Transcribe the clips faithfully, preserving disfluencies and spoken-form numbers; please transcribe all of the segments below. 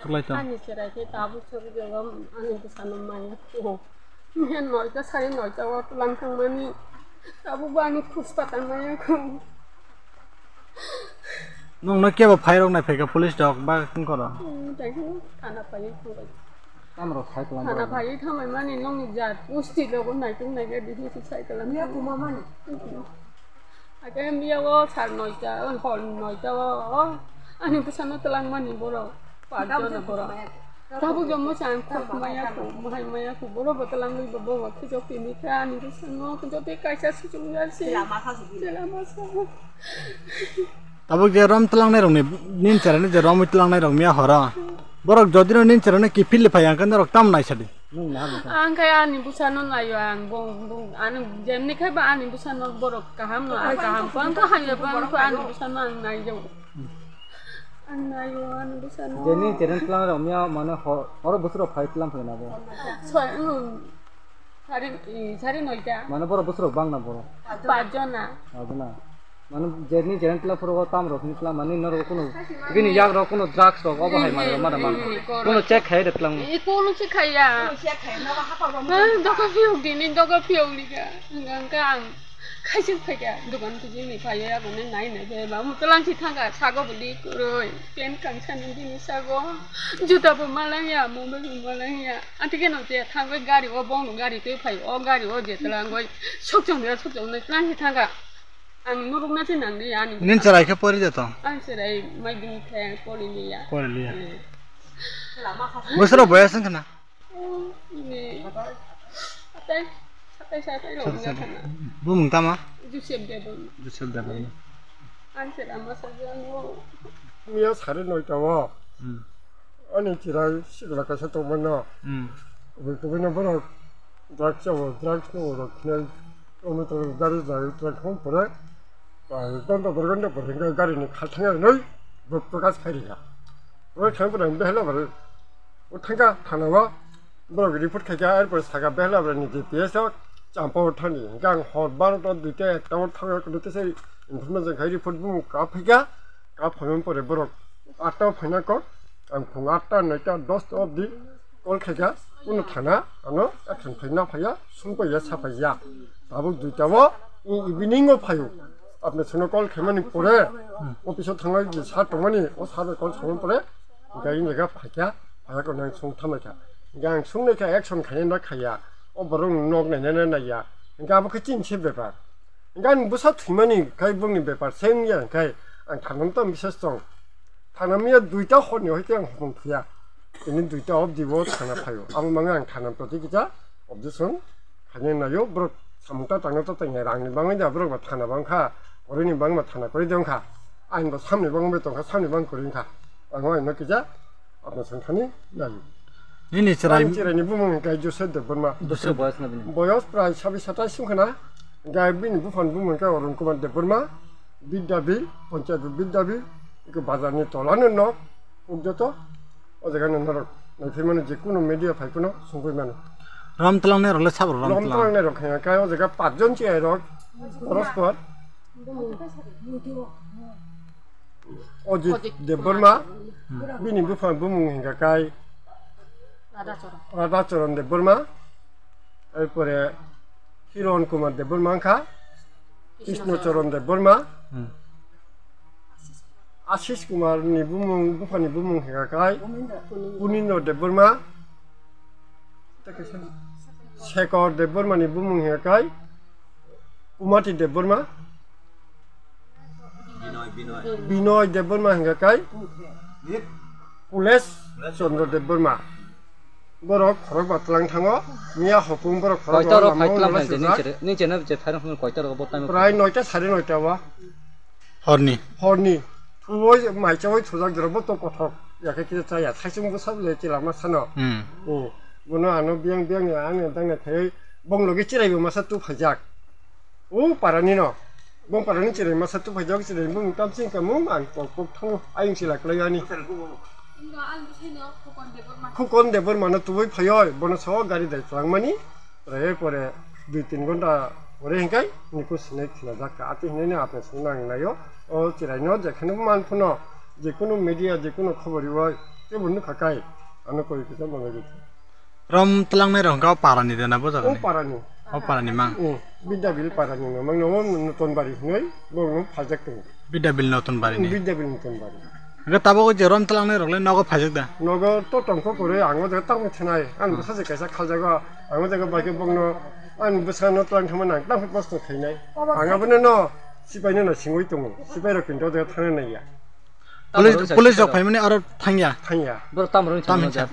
Lai to. Ani cherai khe tabuk sori jagam ani bwsano maya kho. Miya noita sari noita o tlang thangmani tabuk bo ani khuspa tang maya kho. Nwng no kebo phai rok nai phaikha police rok ba wngkoro? Hmm, tei khe thana phaiwi thangbai. Tamo rok phai tlang thana phaiwi thangbai mani nwng ni jat pusti logo naitung nai ge bisi sai kalam. Miya kuma mani. Ake miya o sar noita, o hor noita o, o ani bwsano twlang mani borok, pajona borok. Tabuk jomo chang khok maya kho, mohai maya kho, borok bo twlang wi bo bo khijok tini kha ani bwsano, khijok tei kaisa suchung ya si. Chela masa sugi. Chela masa. Tabuk je rom twlang nai rok ni, nin chara ni je rom twlang nai rok miya horo. Borok jodi no nin chara ni kiphil phai ang khe norok tam nai sadi. Ang khe ani bwsano naio ang, bong, bong, ani jemni khai ba ani bwsano borok kaham no, ang kaham ko, ang ko hamya ko, ang ko ani bwsano ang naio. Ang naio ani bwsano. Jeni cheren tlang rok miya mane ho-, horo bwswk rok phai tlang phai na bo. Soi, um, sari, i, sari noita. Mane borok bwswk rok bang na borok. Pajona. Pajona. Mane jerni jeren tla phuru o tam rok ni tla mani norok kuno bini yak rok kuno drugs rok obo hai mani mada man kuno check khai de tlang. E kuno check khai ya. Ah, doka phiyok dini doka phiyok lika. Hingka hingka ang khaising phaika dokan kujini phaiya ya bani nai nai phai ba mu tlang si thangka sago buli kuroi pen kang sani bini sago juta bo malang ya mobile bo malang ya. Anti keno je thangoi gari o bong gari tei phai o gari o je tlang goi sok chong ya sok chong nai tlang si thangka. Ang nurukna se nang di ani. Nin cherai khe pori de to? Ang cherai mai bini khe pori liya. Pori liya. Hmm. Bwswk rok boyas wngkha na? Oh, ini. Satai, satai, satai lo wngkha na. Bumung tama? Joseph Debbarma. Joseph Debbarma. Ang cherai masa jang o. Miya sari noita o. Hmm. Ani chirai sikla kaisa tongmano. Hmm. Kubui kubui no borok drugs chao, drugs no rok khnai, tomato gari jai truck hwn pore. Tonto borok no pore hingke gari ni kha thang nai bo prokas khai rikha. Bo thang pore behla bare. O thangka thana o borok report khaika er pore saka behla bare ni G P S o champa o thani. Hingke ang hor barota duita ekta o thang khe tese information khai report bo ka phaika. Ka phaimani pore borok atta o phaina kok. Ang phung atta, noita, dosta obdi call khaikha, kunu thana ano action phai na phaiya, sungpaiya, sapaiya. Tabuk duita o, e-, evening o phaio. Apni sono call khaimani pore, office o thanglai je sir tongmani, o sir bai call samani pore, gari ni jaga phaikha, phaiya ko nang sung thamlaikha. Hingke ang sungnaikha, action khaina na khaiya. O borok nok naina na naiya. Hingke abo khe chini se bepar. Hingke ani bwsa thwimani khai bongni bepar se wngya, hingke ang thanam tamo bisas tong. Thanam ya duita horni hoite ang hopong thuya. Tini duita obdi bo thana phaio. Abo mangwi ang thanam toti kisa objection khaina naio. Borok samung ta tangna ta tangya, rangni bangwi da borok ba thana bangkha, koroi ni bangwi ba thana koroi de wngkha. Ain bo samni bangwi tongkha, samni bang koroi wngkha. Ang o aino kisa Apna sangkhani nai. Nini chwrai. Ani chwraini bumung hwnkhe Joseph Debbarma. Bwswk boyas no bini? Boyas prai sabi satais wngkha na. Hwnkhe bini buphani bumung hwnkhe Arun Kumar Debbarma, Bidyabi, Panchayat Bidyabi, eko bazarni tolano nok, uk joto. O jaga no norok naiphaimano, je kuno media phai phano songwi mano. Rom twlangnai rok le sabo rom twlang. Rom twlangnai rok hwnkhe o jaga pachjon chwrai rok, porospor. Ojit Debbarma, bini bupha bumung hingka kai Radhacharan. Radhacharan Debbarma, erpore Kiron Kumar Debbarma wngkha, Krishna Charan Debbarma, hmm. Ashish Kumar ni bumung, bupha ni bumung hingka kai Punindra Debbarma, Shekhar Debbarma ni bumung hingka kai Kumati Debbarma. Binoy, Binoy. Binoy Debbarma hingka kai Kulesh Chandra Debbarma. Borok khorok ba tlang thango, miya hopung borok khorok ba lama phai tlang ulo phai je sujak. Ning chere, ning chere je phai rok koita rok bo time. Prai noita sare noita wa. Horni. Horni. Thuoi mai chawai thujak jora bo to kothok. Yakhe kisa chaya, thaisung bo sab le chila ma sano. Hmm. Hmm. Bono ano biang biang ya ang dang na khai bong logi chirai bo masa tu phajak. O parani no. Bong parani chwrai masa tu phaijak chwrai bung tam sing kamung ang pok pok thango ayung sila kwlai ani. Khukon Debbarma no tubui phayoi bono sao gari dai twlangmani. Chwrai pore dui tin ghonta pore hinkai niku sinai khina jak ka ati hinai ni apni sung nang naio. O chwrai no jekheno man phuno jekunu media jekunu khobor rioi. Kebo nukha kai, ano koi kisa mangai rikha. Rom tlangnai rok hwnkha o parani de na bo jaga O ni? Parani. O parani mang. Hmm, Bidyabil parani no, mang no Notonbari hinoi, bo no phajak tongo. Bidyabil Notonbari ni. Bidyabil Notonbari. Hwnkhe tabuk o je rom tlangnai rok le nogo phajak da? Nogo to tongkho kore, ang o jaga tamo thanai, ang bwsa je kaisa khaljago, ang o jaga bai khe bokno, ang bwsa no tlang thangma nang, tamo kosto khainai. Ang abono no, sipai no no singwi tongo, sipai rok kinto o jaga thangna naiya. Police, police rok phaimani aro thangya. Thangya. Borok tamo rwni Tam thangma hinsa. Jat.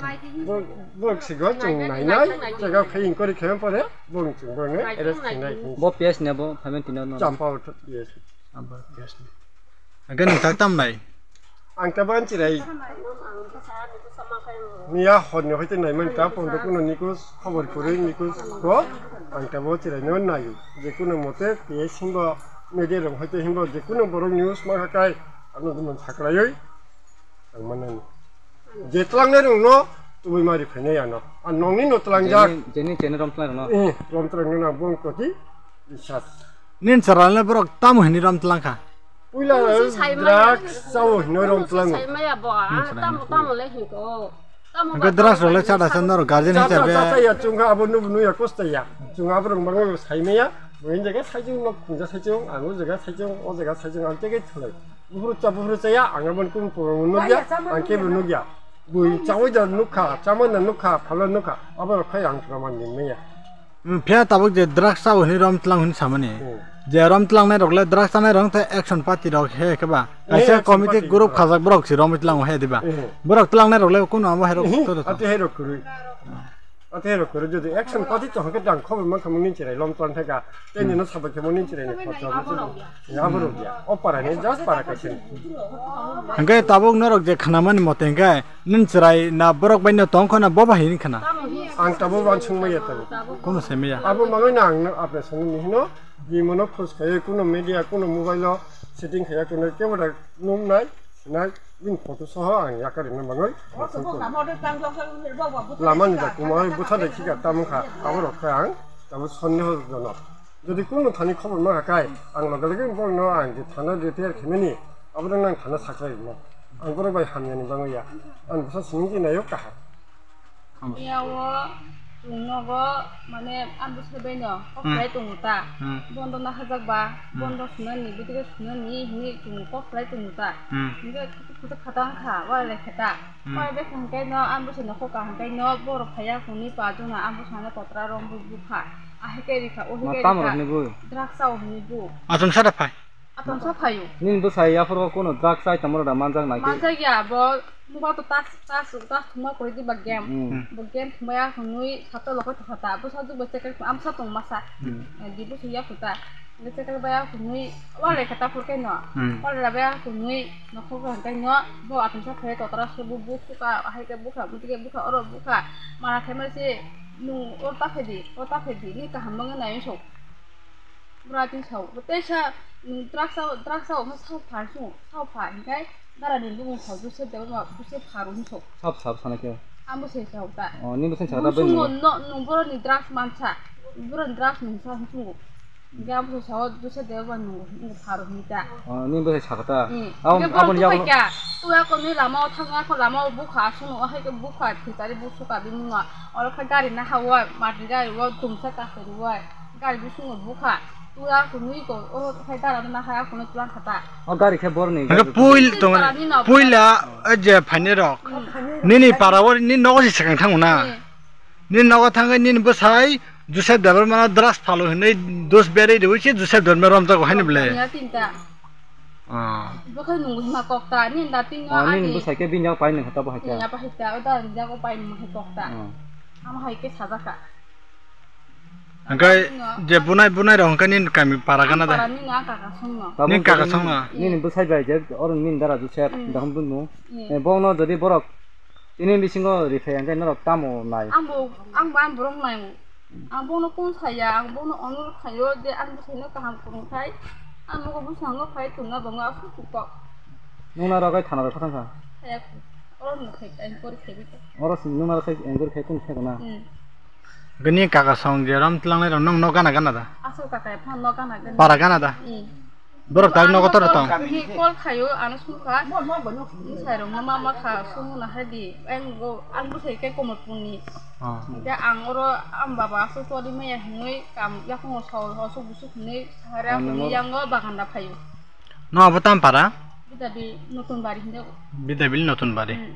Bo, bo sigo chwng nainai, jaga khai inquiry khaima pore, bo chwng bo nai arrest khainai. Bo P S ni abo phaimani tino no. Champa auto P S. Abo P S ni. Hwnkhe nwng tak tam nai? Ang ta ban chirai. Miya hor ni hoite naimani ta pondo kuno nikus khobor kwrwi nikus ko. Ang ta bo chirai no naio. Je kuno mote P S himbo media rok hoite himbo je kuno borok news ma kha kai. Ano duman saklaiwi ang manani. Je tlangnai rokno tubui mari phainai ano. Ang nongni no tlangjak. Jeni, jeni channel rom tlang rokno. Eh, rom tlang rokno ang bong koti bisas. Nin chwralna borok tamo hini rom tlang kha? Puila drugs chao hino rom tlang. Saimaya bo, ah, tamo, tamo le hinko. Hwnkhe drugs rok le chada chanda rok guardian Cha, cha, hisabe. Cha, cha, ya, chwng abo nubu nuya kosta ya. Chwng abo rok mango saimaya. Bo hin jaga saijung nok, hinja saijung, ang o jaga saijung, o jaga saijung, ang tege thulai. Buphuru cha, buphuru cha ya, ang aboni kum poro nugya, ang kebo nugya. Bui chawi da nukha, chamani da nukha, phala nukha, abo rok khai ang praman din maya. Hmm, phiya tabuk je drugs chao hini rom tlang hini samani. Hmm. Je rom tlangnai rok le drugs chanai rok tei action party rok he khe ba. Eh, kaisa action committee party group rok. Khajak borok si rom tlango he diba. Eh. Borok tlangnai rok le kuno amo he rok Eh, to to. Ate he rok kwrwi. Ate he rok kwrwi jodi action party to hake dang khobor man khamung ni chirai lom tlang thaka. Tei nino sabai khamung ni chirai ni khorcha. Abo rok ya. Ya, abo rok ya. O para ni just para kaisa. Hwnkhe tabuk norok je khnamani mote hwnkhe Nini chwrai na borok bai no tong kho na bo bai hini khna? Ang tabuk uansuk maya tabuk. Kuno se maya. Abo mangwi na ang no apre songwi ni hino, bini mono khus khayo kuno media, kuno mobile o setting khaya, kuno camera nung nai, sinai, bini photo soho ang yakari no mangwi. Lama ni da kumui bwtha de khika tamo kha, abo rok khe ang tabuk sondeho jonok. Jodi kuno thani khobor ma kha kai, ang loge loge borok no ang je thana repair khaimani, abo no ang thana saklai rwno. Ang borok bai hamya ni bangwi ya. Ang bwsa simi je nayo kaham. Yawo chwng nogo mane ang bwsai bai no kok Hmm. khlai tongo ta. Hmm. Bondo na hajak ba, Hmm. bondo sunani, bidire sunani hinwi chwng kok khlai tongo ta. Hmm. Hingke kutuk kutuk khata wngkha, wari lai khata. Hmm. Wari bai khangkai no ang bwsai no kok kaham kai no borok phaiya hwnwi pa jona ang bwsano kotra romwi bukha. Ahai khe rikha, ohai Ma khe tamo rikha. Rokni bui? Drugs chao hwnwi bu. Achomsa da phai. Achomsa phaio. Nini bwsai yaphuru kuno drugs chai tamo da manjak nai khe? Manjak ya, bo mobile to touch, touch, touch thwngma kwrwi di ba game. Hmm. Hmm. Bo game thwngmaya hwnwi sato lokho thwkha ta. Bwsa jukbo checker amsa tong masa. Hmm. Eh, di bwsai ya khuta. Hingke checker baya hwnwi wale khe ta phur khe no. Hmm. Wale baya hwnwi nokhorok hwnkhai no bo achomsa phai totra se bo bukha, ahai khe bukha, bwtwi khe bukha, oro bukha. Mana khe ma se nung o ta phedi, o ta phedi, ni kaham bangwi nai sok. Bwra tin sok, bo tei sa, nung drugs o, drugs o, sa pha sung, sa pha, hingkai dara ni bumung sa, Joseph Debbarma, Joseph Pharo hin sok. Sap, sap, sana khe. Ang bo se sa ta. Oh, ni bo se sa ta, Nung sungo, no, nung boro ni drugs mansa, boro ni drugs nung sa, nung sungo. Hingke ang bo se sa, Joseph Debbarma nung, nung Pharo hin ta. Oh, ni bo se sa ta. Hmm. Abo, hingke abo borok ni yago. Tupai kha, tu ako ni lama o thang, ako lama o bukha, suno, o hai ke bukha, thitari bukha, bini no. Oro khe gari na hawa, mati gari o, tumsa ka khori wa. Gari bisingo bukha, tura kunui ko, o khai dara na haya kuno tulang khata. O gari khe borni. Hwnkhe gari puil tong, parani no puila, o je phaini rok. Hmm. Nini para o, nini nogo se swkang thango na. Hmm. Nini nogo thangwi nini bwsai Joseph Debbarma no drugs phalo hinwi dos berwi riwi se Joseph Debbarma romjago haino bwle. Paniya tinta. Ah. Bo khai nungwi hima kokta, nini da tingo. Ah, nini ani. Bwsai khe bini yago pai nung khata bo hai khe. Nini apa hai ta, o da ni yago pai nung hai kokta. Ah. Amo hai khe sajaka. Hwnkhe je bunai, bunai rok hwnkhe nini kami para gana da? Para nini a kaka songno. Tabuk nini kaka songno? Nini bwsai bai je oro nini dara Joseph, hmm, dahum dunu. Hmm. Eh, bono jodi borok tini bisingo rifai hwnkhe norok tamo nai? Ang bo, ang bo ang borok nai. Ang bono kun saya, ang bono onur khayo je ang bwsaino kaham kwrwng khai. Ang nogo bwsano khai tongna bongo aswk kok. Nung na rok khai thana rok kha thang kha? Khaya kho. Oro no khai, ang kori khai bita. Oro sini nung na rok khai, ang kori khai tong khai na? Hmm. Bini kaka song je rom tlangnai rok nong no gana gana da? Aswk kaka ya phano no gana gana. Para gana da? Hmm. Borok tak nogo tor tong. Hi call khayo, ano sungkha. Bwsai rok no mama kha, sung na hai di. Ang go, ang bwsai khe Komorpur ni. Oh. Hingke ang oro ang baba aswk choli maya hinwi kam yakungo sawi hosok busuk hinwi sahari Ah, aswk nongo- yango baganda phayo. No abo tam para? Bidabi Notun Bari hinde. Bidabil Notun Bari. Hmm.